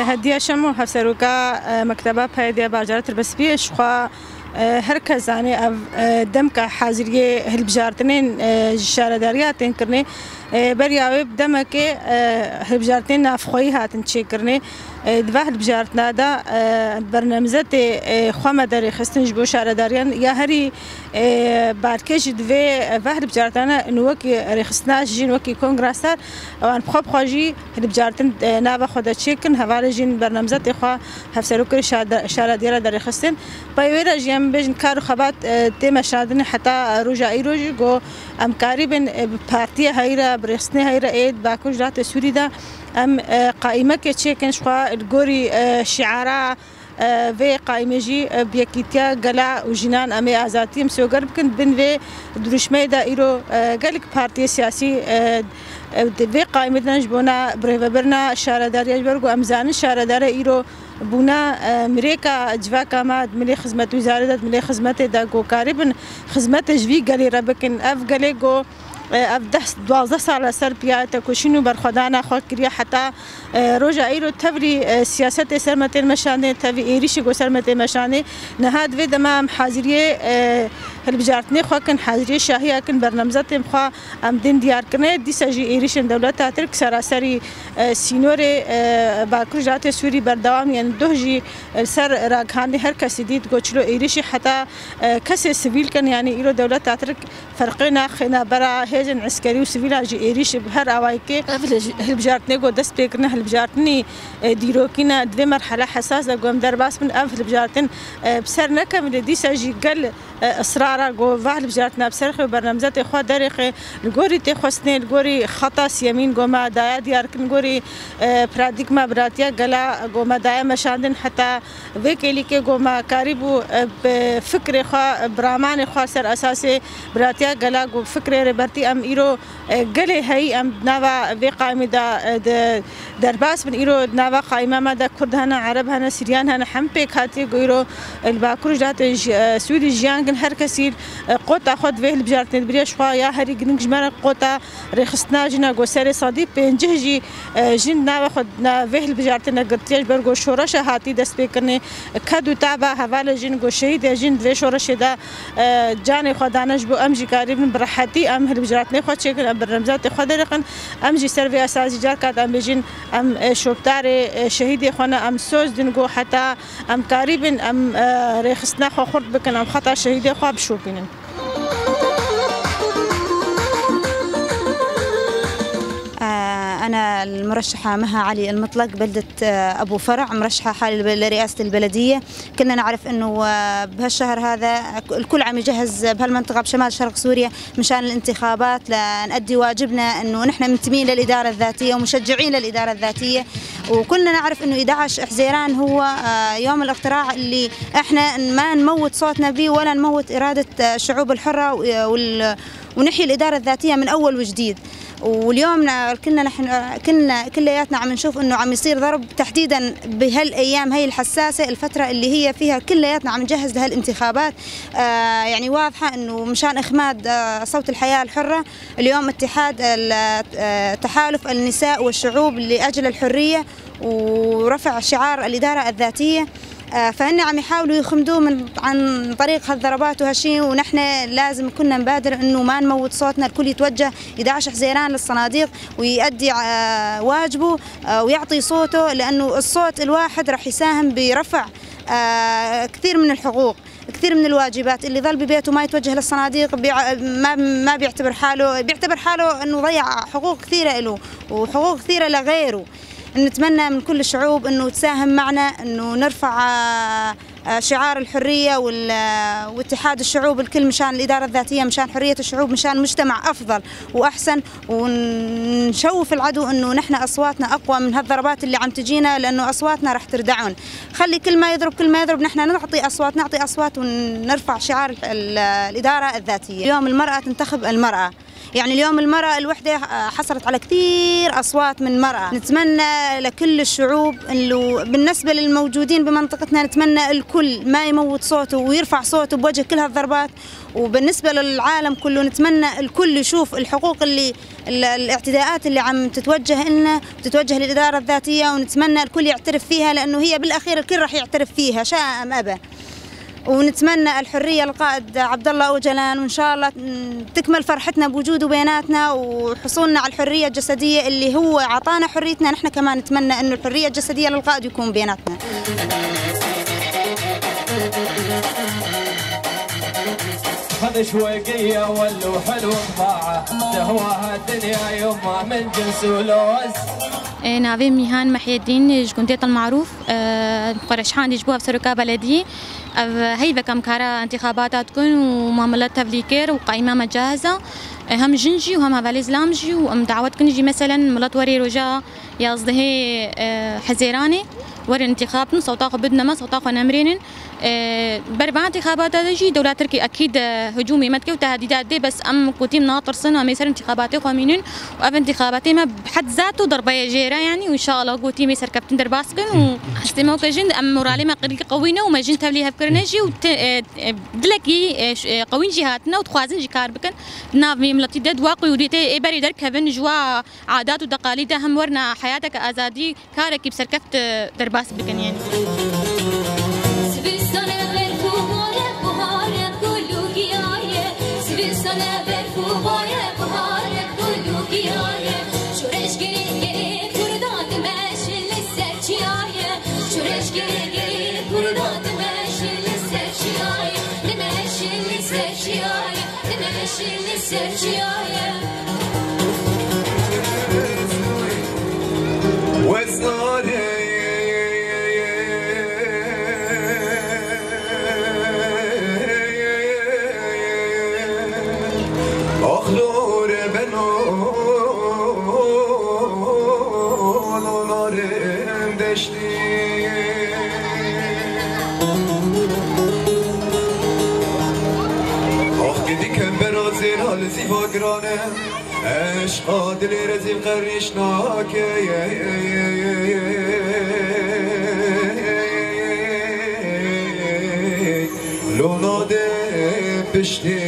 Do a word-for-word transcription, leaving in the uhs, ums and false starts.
Hediya Şemo, hevseroka, e, Mekteba Peyê Diyarbakir Tirbespiyê, ji xwe, e, her kes zanê ev, e, demka haziriyê hilbijartinên, e, ji şaredariya tên kirinê. E, beriya wê bi demekê, e, hilbijartinên navxweyî hatin çêkirinê. E, di va hilbijartina de, e, bernemzetê, e, xwe me derêxistin ji bo şaredariyan ya herî, e, balkêş ji divê, e, va hilbijartana wekî rêxistina jîn wekî kongra ser, ewan bi xwe bi xwe jî hilbijartin, e, nava xwe de çêkin, hevalê jîn bernemzetê xwe hevserokê şa-, şara diyara derêxistin. Pey wê re jî em bêjin kar û xebat, e, tê meşandin heta roja îro jî ku em karî bin, e, bi partiya heyre, bi rêxistinê heyre ê di Bakur Rojhilatê Sûrî de em, e, qaîmekê çêkin ji xwe li gorî, e, şiara, e, vê qaîmê jî, e, bi yekîtiya gela û jinan em ê azadiyê em soger bikin. Bin vê dirûşmeyê de îro, e, gelek partiyê siyasî, e, e, di vê qaîmê de ne ji bona birêvebirina şaredariya ji ber ku em zanin şaredare îro bûna, e, mirêka civaka me di milê xizmet wîzarê de, di milê xizmetê de ku karî bin xizmetê ji vî gelê re bikin. Ev gelê ku, e, ev deh, duwazdeh sal e ser piya tekoşîn û berxwedana xwe kiriye heta, e, roja îro tevlî, e, siyasetê ser me tên meşandê, tevî êrîşê ku ser me tê meşandê. Niha di vê dema em haziriyê, e, hilbijartinê xwe kin, haziriyê şahiya kin, bernemzetên xwe em din diyar kirine. Dîsa jî êrîşên dewleta Tirk seraserî, e, sînorê, e, Bakur Rojhilatê Sûrî berdewam in. Duh jî, e, li ser ragihandê her kesî dît ku çilo êrîşî heta, e, kesê sivîl kin, yanî îro dewleta Tirk ferqê naxe navbera hêzên eskerî û sivîlan jî êrîş bi her awayekê. Ev hilbij-, hilbijartinê ku dest pê kirine, hilbijartinî, e, dîrokî ne, di vê merhele hesas de ku em derbas bin, ev hilbijartin, e, bi ser nekevin, lê dîsa jî gel, e, israr e ku va hilbijartina bi ser xwe, bernemzetê xwe derêxe, li gorî têxwestinê, li gorî xeta siyemîn ku me daye diyar kirin, li gorî, e, paradîgma biratiya gela ku me daye meşandin heta vê kêlîkê ku me karîbû, e, bi fikrê xwe, bi ramanê xwe ser esasê biratiya gela ku fikrê rêbertî em îro, e, gelê heyî em di nava vê qaîmê de, e, de derbas bin. Îro di nava qaîma me de Kurd hene, Ereb hene, Siryan hene, hem pêk hatiye ku îro, e, li Bakur Rojhilatê ji, e, Sûrî jiyan kin, her kesî, e, qota xwe di vê hilbijartinê dibiriye. Ji xwe ya herî giring ji me re qota rêxistina jina ku serê sedî pêncî jî, e, jin nava xwe na vê hilbijartinê girtiye, ji ber ku şoreşa hatî destpêkirinê ked û taba hevalê jin ku şehîdê jin di vê şoreşê de, e, canê xwe dane ji bo em jî karîbin bi rehetî em hilbijartinê xwe çêkin, em bernemzetê xwe derêxin. Em jî ser vê esasî carka em bêjin, em, e, şopdarê, e, şehîdê xwe ne, em soz din ku heta em karîbin em, e, rêxistina xwe xurt bikin, em xeta şehîdê xwe bişopînin. آه، أنا المرشحة مها علي المطلق، بلدة، آه، أبو فرع، مرشحة حالي لب-، لرئاسة البلدية. كلنا نعرف إنه، آه، بهالشهر هذا ك-، الكل عم يجهز بهالمنطقة بشمال شرق سوريا مشان الانتخابات، لنأدي واجبنا إنه نحن منتمين للإدارة الذاتية ومشجعين للإدارة الذاتية. وكلنا نعرف إنه إحدعش حزيران هو، آه، يوم الاقتراع اللي إحنا ما نموت صوتنا بيه ولا نموت إرادة، آه، الشعوب الحرة و-، وال-، ونحيي الإدارة الذاتية من أول وجديد. واليوم نا-، كلنا نحن، كلنا كلياتنا عم نشوف إنه عم يصير ضرب، تحديدًا بهالأيام هاي الحساسة، الفترة اللي هي فيها كلياتنا عم نجهز لهالانتخابات. آه، يعني واضحة إنه مشان إخماد، آه، صوت الحياة الحرة، اليوم اتحاد ال-، آه، تحالف النساء والشعوب لأجل الحرية ورفع شعار الإدارة الذاتية. آه، فهن عم يحاولوا يخمدوه من، عن طريق هالضربات وهالشي، ونحن لازم كنا نبادر إنه ما نموت صوتنا، الكل يتوجه إحدعش حزيران للصناديق ويأدي، آه، واجبه، آه، ويعطي صوته، لأنه الصوت الواحد رح يساهم برفع، آه، كثير من الحقوق، كثير من الواجبات. اللي ظل ببيته ما يتوجه للصناديق بيع-، ما، ما بيعتبر حاله، بيعتبر حاله إنه ضيع حقوق كثيرة إله وحقوق كثيرة لغيره. نتمنى من كل الشعوب إنه تساهم معنا إنه نرفع، آه، آه، شعار الحرية وال-، آه، واتحاد الشعوب الكل مشان الإدارة الذاتية، مشان حرية الشعوب، مشان مجتمع أفضل وأحسن، ونشوف العدو إنه نحن أصواتنا أقوى من هالضربات اللي عم تجينا، لأنه أصواتنا رح تردعهم. خلي كل ما يضرب، كل ما يضرب، نحن نعطي أصوات، نعطي أصوات ونرفع شعار ال-، ال-، الإدارة الذاتية. اليوم المرأة تنتخب المرأة. يعني اليوم المرأة الوحدة، آه، حصلت على كتير أصوات من مرأة. نتمنى لكل الشعوب إنه بالنسبة للموجودين بمنطقتنا، نتمنى الكل ما يموت صوته ويرفع صوته بوجه كل هالضربات. وبالنسبة للعالم كله، نتمنى الكل يشوف الحقوق اللي، ال-، الاعتداءات اللي عم تتوجه إلنا، تتوجه للإدارة الذاتية، ونتمنى الكل يعترف فيها، لأنه هي بالأخير الكل رح يعترف فيها، شاء أم أبى. ونتمنى الحرية للقائد عبد الله أوجلان، وإن شاء الله تكمل فرحتنا بوجوده بيناتنا وحصولنا على الحرية الجسدية اللي هو عطانا حريتنا، نحن كمان نتمنى إنه الحرية الجسدية للقائد يكون بيناتنا. خذ شويقية ولو حلو طباعة، تهواها الدنيا يما من جنس ولوز. Navê Mîhan Mehyedîn, ji gundê Til Marûf. Xwe reşhandî ji bo ev seroka belediyê. Ev heyvek em kara întîxabata dikin û ma milet tevlî kir û qaîma me cahiz e. Hem jin jî û hem hevalê zilam jî û em dawet dikin jî, meselen, milet werê roja yazdehê, e, Hezêranê werin întîxab bikin, sewta xwe bidine me, sewta xwe nemirênin. E, ber van întîxabata de jî dewla Tirkî ekîd, e, hicûmê me dike û tehdîdat dê, bes em gotî em natirsin, em ê ser întîxabatê xwe mînin û ev întîxabatê me bi hed zat û derbeye jê re, yanî, û înşallah gotî em ê serkeftin derbas bikin û hestê me weke jin, em moralê me qirî qewî ne û me jin tevlî hev kirine jî û te-, e, e, dilekî, e, ş-, e, qewîn jî hatine û dixwazin jî kar bikin. Di nav vê miletî de di wa qûyûriyetê ê berê derkevin, ji wa adat û teqalîd de hem werna heyateke azadî karekî bi serkeft, e, derbas bikin, yanî. Zivistane berf û bore, buhare gul û giyaye. Zivistane berf û bore, buhare gul û giyaye. Şoreş gerê gerê Kurda dimeşin li ser çiyaye. Şoreş gerê gerê Kurda dimeşin li ser çiyaye. Dimeşin li ser çiyaye. Dimeşin li ser çiyaye. Wesare. Axlore beno, lolare deşti. Ax, gidî kembera zêra li zîva girane. Eşqa dilê re zîv qerrîş nake. Lona de piştê